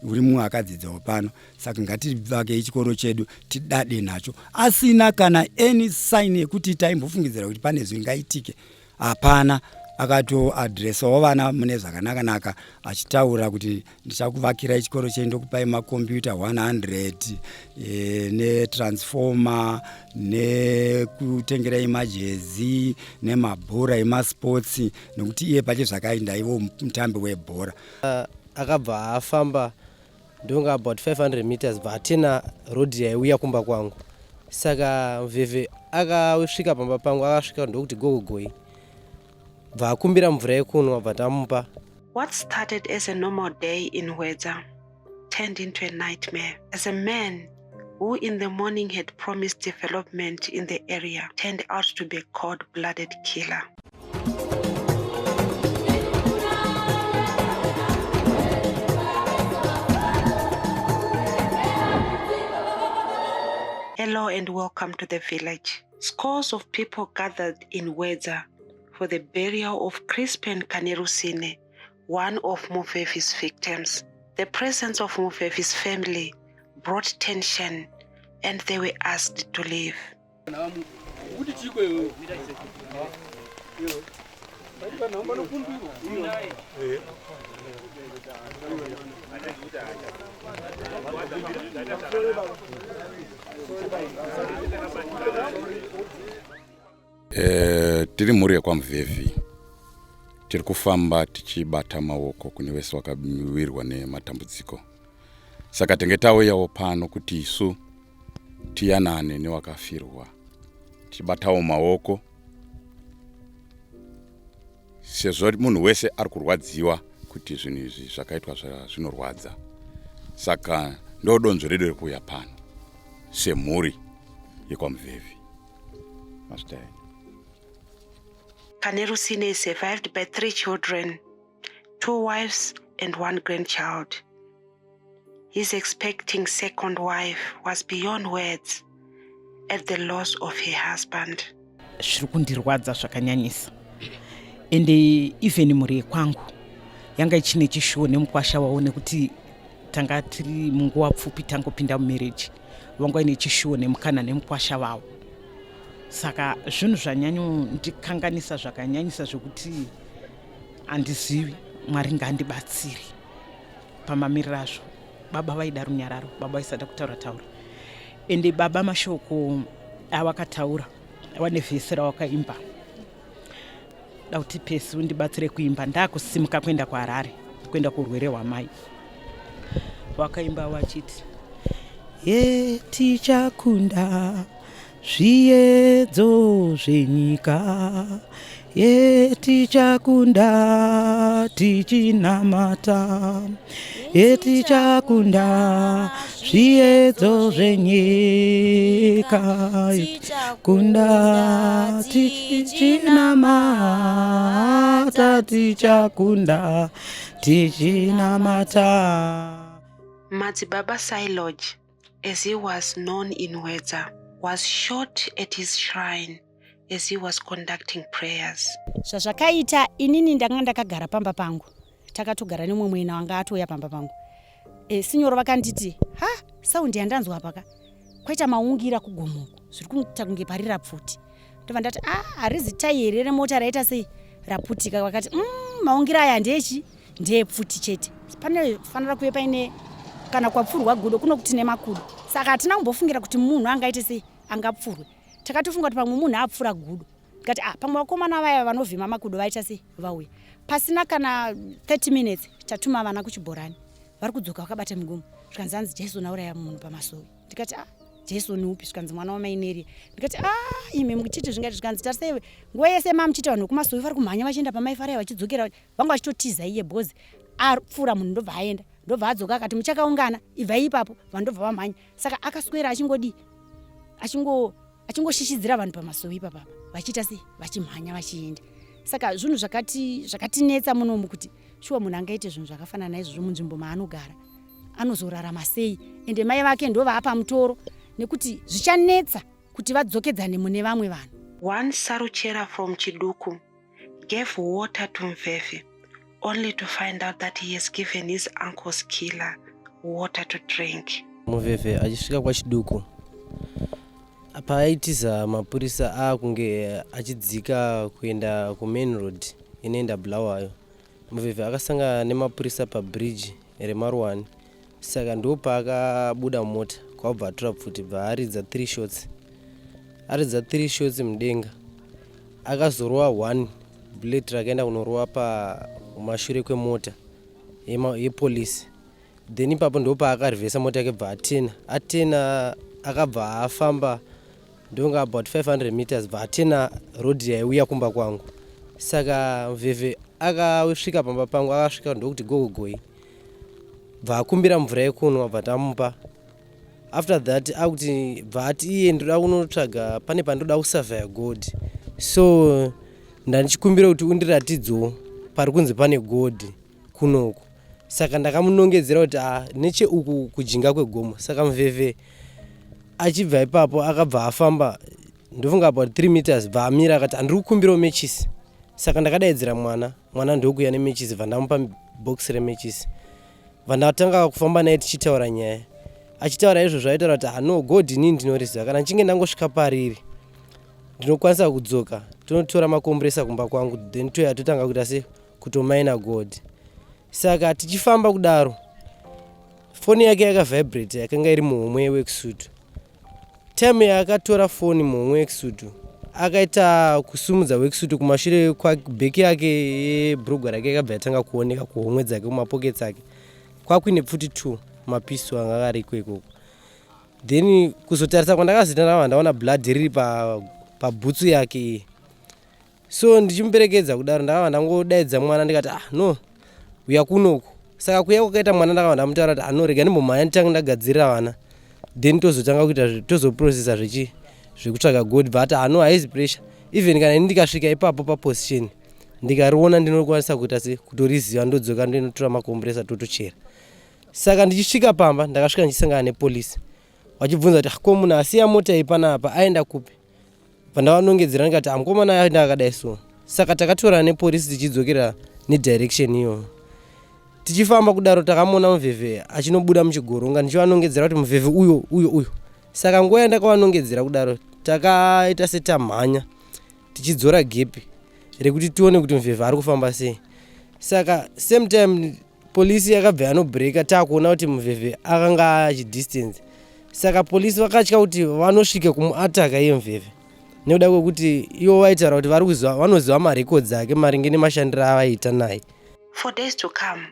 Uri mumwe akadzidzawo pano, saka ngativakei chikoro chedu tidade nacho. Asina kana any sign yekuti taimbofungidzira kuti pane zvingaitike, hapana. Akatoadresawo vana mune zvakanaka-naka achitaura kuti ndichakuvakirai chikoro chenyu, ndokupai makombiyuta 100 netransformer, nekutengerai majezi nemabhora emasports, nekuti iye pache zvakainda ivo mutambi webhora. Akabva afamba ndonga about 500 meters, bva atena road yaiuya kumba kwangu. Saka Mveve akasvika pamba pangu, akasvika ndokuti gogogoi, bva akumbira mvura yekunwa, bva tamupa. What started as a normal day in Hwedza turned into a nightmare as a man who in the morning had promised development in the area turned out to be a cold-blooded killer. Hello and welcome to the village. Scores of people gathered in Hwedza for the burial of Crispin Kanerusine, one of Muvevi's victims. The presence of Muvevi's family brought tension and they were asked to leave. Tiri mhuri yekwaMuvhevhi, tiri kufamba tichibata maoko kune vese vakawirwa nematambudziko. Saka tenge tauyawo pano kuti isu tiyanane newakafirwa, tichibatawo maoko sezvo munhu wese ari kurwadziwa kuti zvinhu izvi zvakaitwa zvinorwadza. Saka ndo donzvo redu rekuuya pano semhuri yekwaMuvhevhi. Mazvita. Kanerusine is survived by three children, two wives and one grandchild. His expecting second wife was beyond words at the loss of her husband. Zviri kundirwadza zvakanyanyisa, ende even mhuri yekwangu yanga ichine chishuwo nemukwasha wavo, nekuti tanga tiri munguva pfupi tangopinda mumarriage, vanga vaine chishuwo nemukana nemukwasha vavo. Saka zvinhu zvanyanyondikanganisa zvakanyanyisa zvekuti handizivi. Mwari ngaandibatsire pamamiriro azvo. Baba vaida runyararo, baba vaisada kutaura taura. Ende baba, mashoko awakataura wane vhesi rawakaimba, da kuti pesi undibatsire kuimba ndakusimuka kuenda kuHarare, kuenda kurwere hwamai. Wakaimba wachiti, ye tichakunda zviedzo zvenyika, ye tichakunda tichinamata, ye tichakunda zviedzo zvenyika, kunda tichinamata, tichakunda tichinamata. Madzibaba Silodge, as he was known in Hwedza, was shot at his shrine as he was conducting prayers. Zvazvakaita, inini ndanga ndakagara pamba pangu, takatogara nemumwe mwena wanga atouya pamba pangu. Sinyoro vakanditi, ha, sound yandanzwa paka kwaita maungira kugomoku, zviri kuita kunge parira pfuti. Ndobva ndati, a, harizi tai here remota raita sei raputika? Vakati, maungira aya ndeechi ndeyepfuti chete, panofanira kuve paine kana kwapfurwa gudo kuno kuti nemakudo. Saka hatina kumbofungira kuti munhu angaite sei angapfurwe. Takatofunga kuti pamwe munhu apfura gudo, tikati, ah, pamwe vakomana vaya vanovhima makudo vaita sei vauya. Pasina kana 30 minutes tatuma vana kuchibhorani, vari kudzoka vakabata migomo, zvikanzi, hanzi Jason auraya munhu pamasowe. Ndikati, ah, Jason upi? Zvikanzi mwana wamaineria. Ndikati, ah, imi muchiti zvingaiti? Zvikanzi tarisai, nguva yese mamuchiita vanhu vekumasowe vari kumhanya vachienda pamaifarai vachidzokera, vanga vachitotiza iye bhozi apfuura munhu, ndobva aenda, ndobva adzoka akati, muchakaungana, ibvai ipapo. Vanhu ndobva vamhanya. Saka akaswera achingodii, achingoshishidzira vanhu pamasowe ipapapa, vachiita sei, vachimhanya vachienda. Saka zvinhu zvakatinetsa munomu kuti shuwa munhu angaite zvinhu zvakafanana naizvozvo munzvimbo maanogara, anozorarama sei? Ende mai vake ndovapa mutoro nekuti zvichanetsa kuti vadzokedzane mune vamwe vanhu. One Saruchera from Chiduku gave water to Mvevi. only to find out that he has given his uncle's killer water to drink. Muvhevhe achisvika kwaChiduku paaitiza mapurisa aakunge achidzika kuenda kumain road inoenda Bulawayo. Muvhevhe akasangana nemapurisa pabridge reMaruwani saka ndopaakabuda mumota kwabva atora pfuti bva aridza 3 shots. Aridza 3 shots mudenga akazorova 1 bullet rakaenda kunorova pamashure kwemota yepolice. Then ipapo ndopaakarivhesa mota yake bva atena atena akabva afamba ndonga about 500 meters bva atena road yaiuya kumba kwangu. Saka Mveve akasvika pamba pangu akasvika ndokuti gogogoi bva akumbira mvura yekunwa bva tamupa. After that akuti bva ati iye ndoda kunotsvaga pane pandoda kusavhaya gold, so ndandichikumbira kuti undiratidzewo pari kunzi pane gold kunoku. Saka ndakamunongedzera kuti a necheuku kujinga kwegomo. Saka Mveve achibva ipapo akabva afamba ndofunga about 3 meters bva amira akati handiri kukumbirawo mechisi. Saka ndakadaidzira mwana, mwana ndokuya nemechisi bva ndamupa bhokisi remechisi bva ndatanga kufamba naye tichitaura nyaya. Achitaura izvozvo aitaura kuti hano gold inini ndinoriziva, kana ndichinge ndangosvika pariri ndinokwanisa kudzoka tonotora makomburesa kumba kwangu then toya totanga kuita se kutomaina gold. Saka tichifamba kudaro foni yake yakavhibrate yakanga iri muhomwe yeworksuit. Time yaakatora foni muhomwe yeworksuit akaita kusumudza worksuit kumashure bheki yake yebrugwa rake yakabva yatanga kuoneka kuhomwe dzake kumapokets ake kwakuine pfuti 2 mapiso anga ariko ikoko. Then kuzotarisa kwandakazoita ndakabva ndaona blood riri pabhutsu yake iyi. So ndichimuperekedza kudaro ndakabva ndangodaidza mwana ndikati ah no uya kunoku. Saka kuya kwakaita mwana ndakabva ndamutaura kuti ano rega ndimbomhanya nditange ndagadzirira vana then tozotanga kuita tozoprocessa zvechi zvekutsvaga gold. Bva ati ano haizi pressure, even kana ini ndikasvika ipapo paposition ndikariona ndinokwanisa kuita se kutoriziva ndodzoka ndinotora makomburesa totochera. Saka ndichisvika pamba ndakasvika ndichisangana nepolisi vachibvunza kuti ko munhu asiya mota iyi panapa aenda kupi. Pandavanongedzera ndikati amukomana aenda akadai so. Saka takatorana nepolisi tichidzokera nedirection iyoyo. Tichifamba kudaro takamuona Muvhevhe achinobuda muchigoronga ndichivanongedzera kuti Muvhevhe uyo uyo uyo. Saka nguva yandakavanongedzera kudaro takaita setamhanya tichidzora gepi rekuti tione kuti Muvhevhe ari kufamba sei. Saka same time polisi yakabva yanobreaka takuona kuti Muvhevhe akanga achidistance. Saka polisi vakatya kuti vanosvika kumuataka iye Muvhevhe nekuda kwekuti ivo vaitaura kuti vari kuziva vanoziva marekodzi ake maringe nemashandiro avaiita naye. For days to come,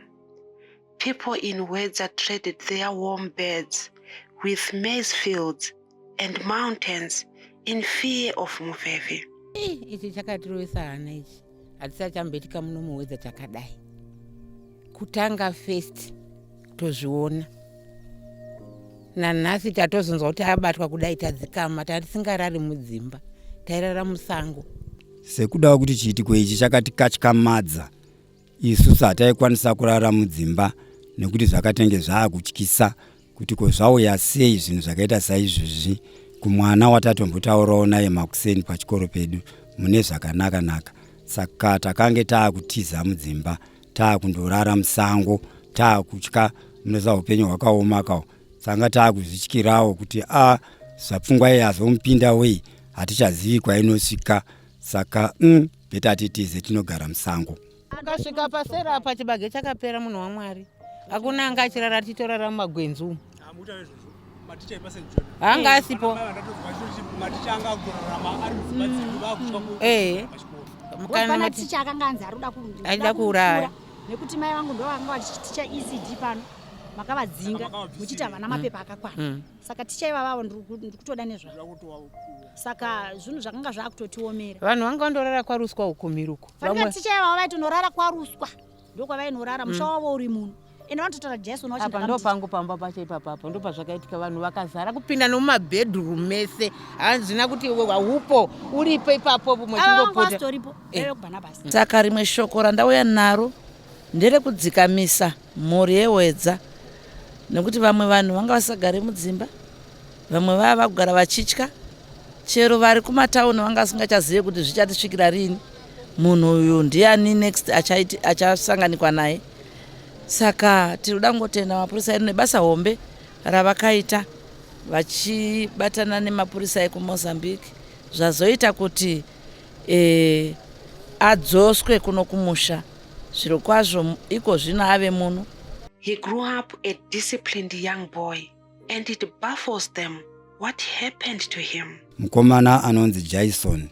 people in Wedza traded their warm beds with maize fields and mountains in fear of Muvhevhe. Ichi chakatirovesa hana ichi, hatisati chamboitika muno muWedza chakadai. Kutanga first tozviona nanhasi tatozonzwa kuti abatwa kudai tadzikama, tatisingarari mudzimba, tairara musango. Sekudawo kuti chiitiko ichi chakatikatyamadza isusu hataikwanisa kurara mudzimba nekuti zvakatenge zvaakutyisa kuti ko zvauya sei zvinhu zvakaita saizvozvi kumwana watatombotaurawo naye makuseni pachikoro pedu mune zvakanaka naka. Saka takange taakutiza mudzimba taakundorara musango taakutya, munoziva upenyu hwakaoma kawo. Sanga taakuzvityirawo kuti a zvapfungwa iyi azomupinda wei hatichazivi kwainosvika. Saka beta titize tinogara musango. Akasvika pasera apa chibage chakapera munhu waMwari. Hakuna anga achirara titorara mumagwenzi umu. Anga asipo. Kana ticha akanga anzi arikuda aida kuuraya nekuti mai vangu ndo vanga vachiticha ECD pano makavadzinga muchiita vana mapepa akakwana. Saka ticha ivavavo ndiri kutoda nezvavo. Saka zvinhu zvakanga zvakutotiomera. Vanhu vanga vandorara kwaruswa uko miruko. Fanika ticha ivavo vaitonorara kwaruswa ndokwavainorara musha wavo uri muno. Ende vanototaura Jason wacho apa ndo pangu pamba pacho ipapa ndo pazvakaitika vanhu vakazara kupinda nomumabhedroom mese hanzina kuti upo uripo ipapo mwechingopota. Saka rimwe shoko randauya naro nderekudzikamisa mhuri yeWedza nekuti vamwe vanhu vanga vasagare mudzimba, vamwe vava vakugara vachitya, chero vari kumatauni vanga vasingachazive kuti zvichatisvikira rini. Munhu uyu ndiani next achasanganikwa naye? Saka tinoda kungotenda mapurisa edu nebasa hombe ravakaita vachibatana nemapurisa ekuMozambique, zvazoita kuti adzoswe kuno kumusha. Zviro kwazvo iko zvino ave muno. He grew up a disciplined young boy and it baffles them what happened to him. Mukomana anonzi Jason,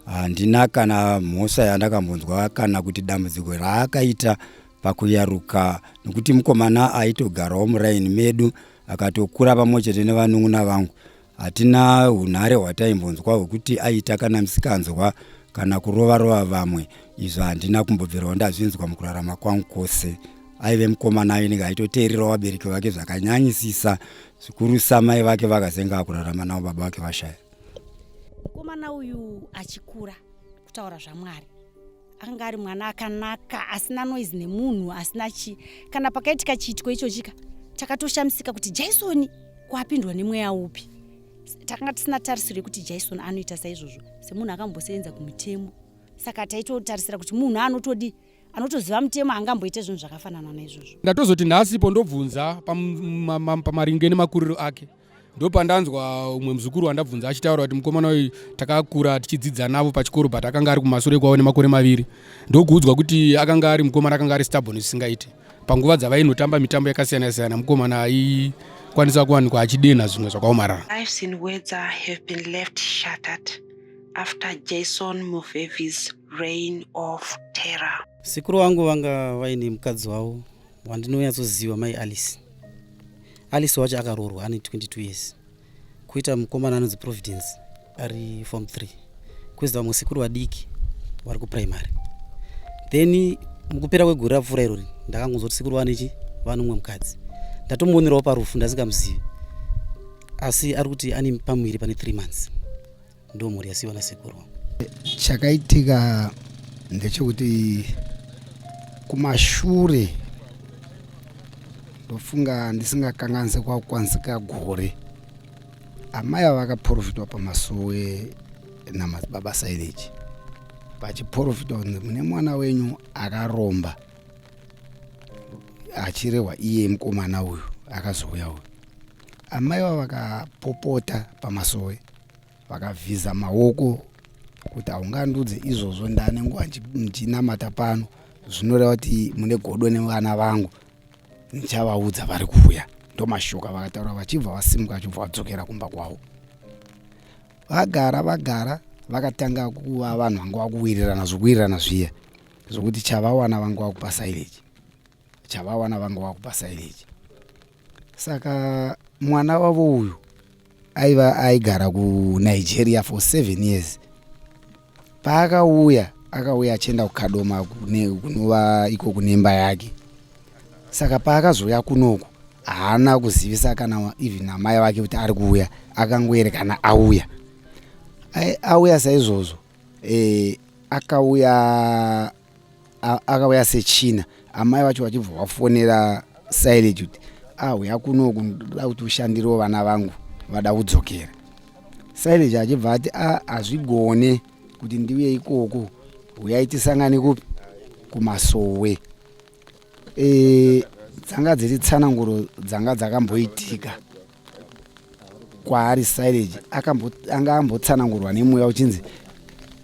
handina kana mhosva yandakambonzwa kana kuti dambudziko raakaita pakuyaruka, nokuti mukomana aitogarawo muraini medu, akatokura pamwe chete nevanun'una vangu. Hatina unhare hwataimbonzwa hwekuti aita kana misikanzwa kana kurova rova vamwe. Izvo handina kumbobvirawo ndazvinzwa mukurarama kwangu kwose. Aive mukomana ainenge aitoteererawo vabereki vake zvakanyanyisisa zvikurusa. Mai vake vakazenga akurarama navo, baba vake vashaya. Mukomana uyu achikura, kutaura zvaMwari, akanga ari mwana akanaka, asina noise nemunhu, asina chi. Kana pakaitika chiitiko ichochika, takatoshamisika kuti Jason kwapindwa nemweya upi. Takanga tisina tarisiro yekuti Jason anoita saizvozvo, semunhu akambosevenza kumutemo. Saka taitotarisira kuti munhu anotodi anotoziva mutemo angamboite zvinhu zvakafanana naizvozvo. Ndatozoti nhasipo ndobvunza pamaringe nemakuriro ake, ndopandanzwa umwe muzukuru wandabvunza achitaura kuti mukomana uyu takakura tichidzidza navo pachikoro, but akanga ari kumasure kwavo nemakore 2. Ndokuudzwa kuti akanga ari mukomana akanga ari stubborn zvisingaiti. Panguva dzavainotamba mitambo yakasiyana siyana, mukomana aikwanisa kuwanikwa achidenha zvimwe zvakaomarara. Lives in Wedza have been left shattered after Jason Muvhevhi's reign of terror. Sekuru vangu vanga vaine mukadzi wavo wandinonyatsoziva, mai Alice. Alice wacho akaroorwa, ane 22 years, kuita mukomana anonzi Providence ari form 3, kwozoita vamwe sekuru vadiki vari kuprimary. Then mukupera kwegore rapfuura irori, ndakangonzwa kuti sekuru vanechi vane umwe mukadzi. Ndatomuonerawo parufu, ndasingamuzivi, asi ari kuti ane pamuviri pane 3 months. Ndo mhuri yasiyiwa nasekuru wangu. Chakaitika ndechekuti kumashure, ndofunga ndisingakanganise, kwakukwanisika gore, amai ava vakaprofitwa pamasuwe namadzibaba Saileji, vachiprofitwa kunzi mune mwana wenyu akaromba, achirehwa iye mukomana uyu akazouya uyu. Amai ava vakapopota pamasowe, vakavhiza maoko kuti haungandudze izvozvo, ndane nguva ndichinamata pano, zvinoreva kuti mune godo nevana vangu, ndichavaudza vari kuuya. Ndomashoka vakataura, vachibva vasimuka, vachibva vadzokera kumba kwavo. Vagara vagara, vakatanga kuva vanhu vanga vakuwirirana, zvokuwirirana zviya zvokuti chavawana vanga vakupa silage, chavawana vanga vakupa silage. Saka mwana wavo uyu aiva aigara kuNigeria for 7 years. Paakauya, akauya achienda kuKadoma, kunova iko kunemba yake. Saka paakazouya kunoku, haana kuzivisa kana even amai vake kuti ari kuuya. Akangoerekana auya. Auya saizvozvo, akauya sechina. Amai vacho vachibva vafonera Silage kuti auya kunoku, ndoda kuti ushandirewo vana vangu, vada kudzokera. Silage achibva ati, "A, hazvigone kuti ndiuye ikoko, uyai tisangane kupi? Kumasowe." Dzanga dziri tsananguro dzanga dzakamboitika kwaari. Silage anga ambotsanangurwa nemweya uchinzi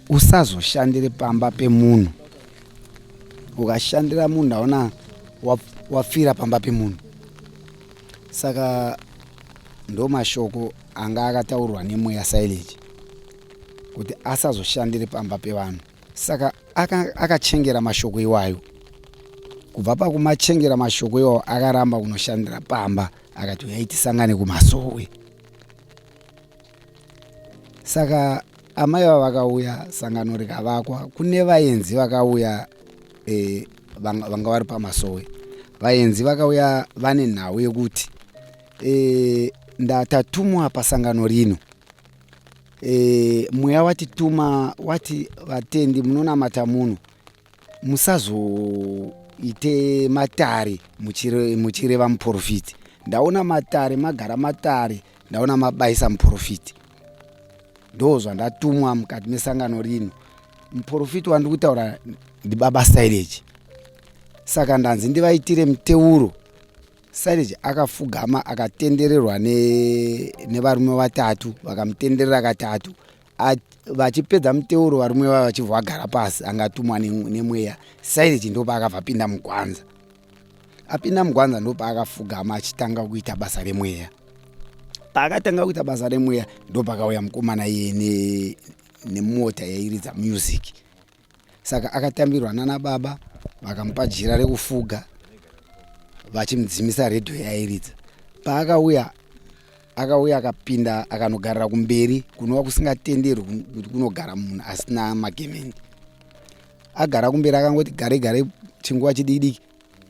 usazoshandire pamba pemunhu, ukashandira munhu ndaona wafira pamba pemunhu. Saka ndo mashoko anga akataurwa nemweya Silage kuti asazoshandire pamba pevanhu. Saka akachengera mashoko iwayo. Kubva pakumachengera mashoko iwayo, akaramba kunoshandira pamba, akati uyai tisangane kumasowe. Saka amai vava vakauya, sangano rikavakwa. Kune vaenzi vakauya, vanga vari pamasowe. Vaenzi vakauya vane nhau yekuti ndatatumwa pasangano rino, mweya watituma wati vatendi munonamata muno musazoite matare muchireva muprofiti. Ndaona matare, magara matare, ndaona mabaisa muprofiti. Ndo zvandatumwa mukati mesangano rino. Muprofiti wandiri kutaura ndibaba Silage. Saka ndanzi ndivaitire muteuro. Silage akafugama akatendererwa nevarume vatatu vakamutenderera katatu. Vachipedza muteuro varume vava vachibva vagara pasi angatumwa nemweya. Silage ndopaakabva apinda mugwanza. Apinda mugwanza ndopaakafugama achitanga kuita basa remweya. Paakatanga kuita basa remweya ndopakauya mukomana iye nemota yairidza music. Saka akatambirwa nana baba vakamupa jira rekufuga vachimudzimisa redhiyo yairidza. Paakauya akauya akapinda akanogarira kumberi kunova kusingatenderwi kuti kunogara munhu asina magemendi. Agara kumberi akangoti gare gare chinguva chidiki diki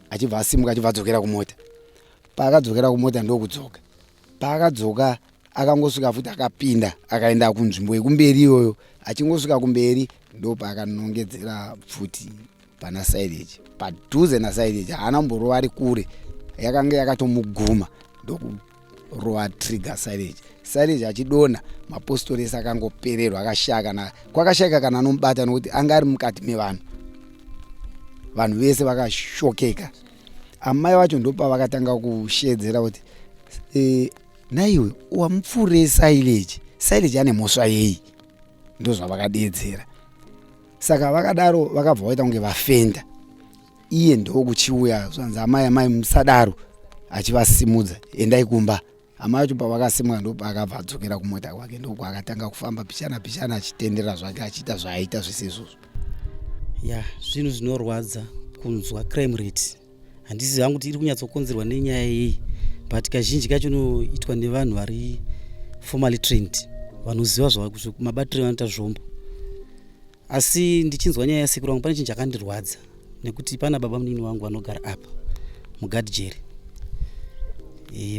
achibva asimuka achibva adzokera kumota. Paakadzokera kumota ndokudzoka. Paakadzoka akangosvika futi akapinda akaenda kunzvimbo yekumberi iyoyo. Achingosvika kumberi ndopaakanongedzera pfuti pana Silage, padhuze naSilage. Haana kumborova ari kure, yakanga yakatomuguma ndokurova trigger Silage. Silage achidonha, mapostori ese akangopererwa, akashaya kana kwakashaika kana anomubata nokuti anga ari mukati mevanhu. Vanhu vese vakashokeka. Amai vacho ndopavakatanga kushedzera kuti naiwe wamupfuurei Silage? Silage ane mhosva yei? Ndozvavakadeedzera. Saka vakadaro vakabva vaita kunge vafenda. Iye ndokuchiuya zvanzi amai, amai musadaro, achivasimudza, endai kumba. Amai vacho pavakasimuka ndopaakabva adzokera kumota kwake, ndokwaakatanga kufamba pichana pichana achitenderera zvake achiita zvaaita zvese izvozvo. Ya, zvinhu zvinorwadza kunzwa crime rate. Handizivi hangu kuti iri kunyatsokonzerwa nenyaya yei, but kazhinji kacho inoitwa nevanhu vari formally trained, vanoziva mabatiro avanoita zvombo. Asi ndichinzwa nyaya yasekuru vangu pane chinhu chakandirwadza, nekuti pana baba munini wangu vanogara apa mugadhijeri,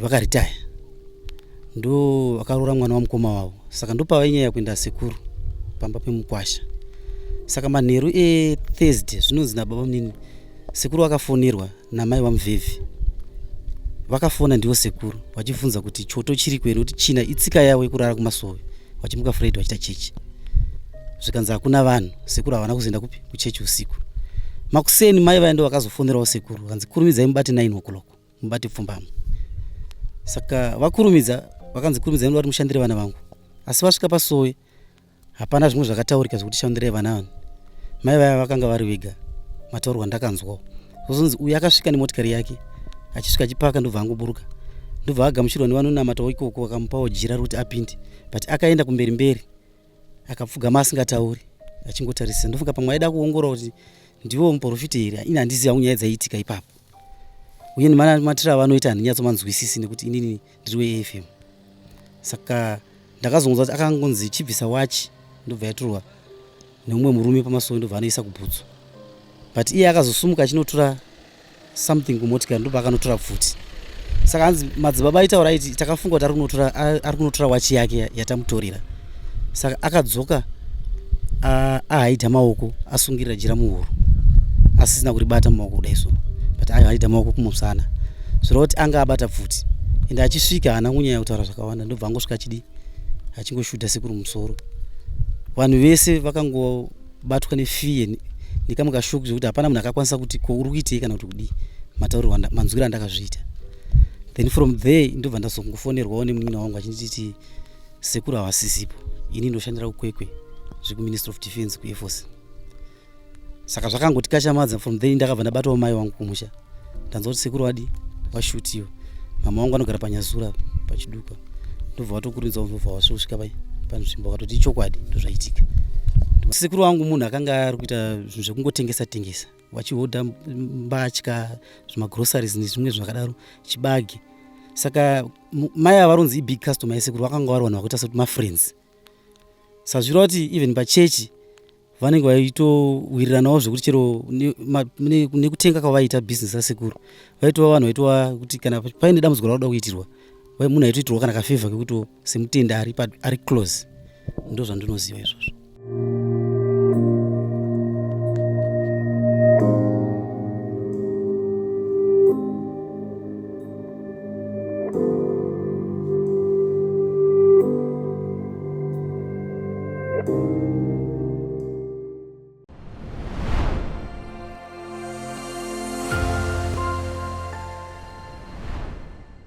vakaritaya, ndo vakaroora mwana wamukoma wavo. Saka ndopavainyanya kuenda sekuru pamba pemukwasha. Saka manheru eThursday zvinonzi nababa munini sekuru vakafonerwa namai vaMuvhevhi. Vakafona ndivo sekuru vachibvunza kuti choto chiri kwenu, kuti china itsika yavo yekurara kumasowe vachimuka Friday vachiita chechi. Zvikanzi hakuna vanhu, sekuru havana kuzoenda kupi kuchechi usiku. Makuseni mai vaya ndo vakazofonerawo sekuru vakanzi kurumidzai mubate 9 o'clock mubate pfumbamwe. Saka vakurumidza vakanzi kurumidzai muda kuti mushandire vana vangu. Asi vasvika pasowe hapana zvimwe zvakataurika zvekuti shandirai vana vanhu. Mai vaya vakanga vari vega, mataurwa ndakanzwawo. Zvozonzi uyu akasvika nemotikari yake, achisvika achipaka ndobva angoburuka, ndobva agamuchirwa nevanonamatawo ikoko, vakamupawo jira rekuti apinde, but akaenda kumberi mberi akapfugama asingatauri achingotarisa. Ndofunga pamwe aida kuongorora kuti ndiwo muprofiti here. Ini handizivi hangu nyaya dzaiitika ipapo, uye nematira avanoita handinyatsomanzwisisi nekuti inini ndiri weAFM. Saka ndakazonzwa kuti akangonzi chibvisa wachi, ndobva yatorwa neumwe murume pamasowe, ndobva anoisa kubhutsu, but iye akazosumuka achinotora something kumotikari, ndobva akanotora pfuti. Saka hanzi madzibaba aitaura aiti takafunga kuti ari kunotora wachi yake yatamutorera. Saka akadzoka ahaidha maoko asungirira jira muhuro, asisina kuribata mumaoko kudai so, but ahaidha maoko kumusana, zvireva kuti anga abata pfuti. Ende achisvika haana kunyanya kutaura zvakawanda, ndobva angosvika achidi achingoshuta sekuru musoro. Vanhu vese vakangobatwa nefear nekamwe kashoku zvekuti hapana munhu akakwanisa kuti ko uri kuitei kana kuti kudii, mataurirwo manzwiro andakazviita. Then from there ndobva ndazongofonerwawo nemunin'ina wangu achinditi sekuru havasisipo. Ini ndoshandira kuKwekwe zvekuMinistry of Defense kuAir Force. Saka zvakangotikashamadza. From there ndakabva ndabatwawo mai wangu kumusha, ndanzwa kuti sekuru wadi washutiwa. Mama wangu anogara paNyazura paChiduka, ndobva vatokurumidza ndobva vasvosvika panzvimbo vakatoti ichokwadi ndozvaitika. Sekuru wangu munhu akanga ari kuita zvinhu zvekungotengesa tengesa, vachihodha mbatya, zvimagroceries nezvimwe zvakadaro, chibage. Saka mai ava varonzi ibig customer yesekuru, vakanga vari vanhu vakuita sekuti mafriends. Saka zvireva kuti even pachechi vanenge vaitowiriranawo zvekuti chero nekutenga kwavaiita business asekuru, vaitova vanhu vaitova kuti kana paine dambudziko rauda kuitirwa munhu aitoitirwa kana kafevha kekuti semutendi ari close. Ndo zvandinoziva izvozvo.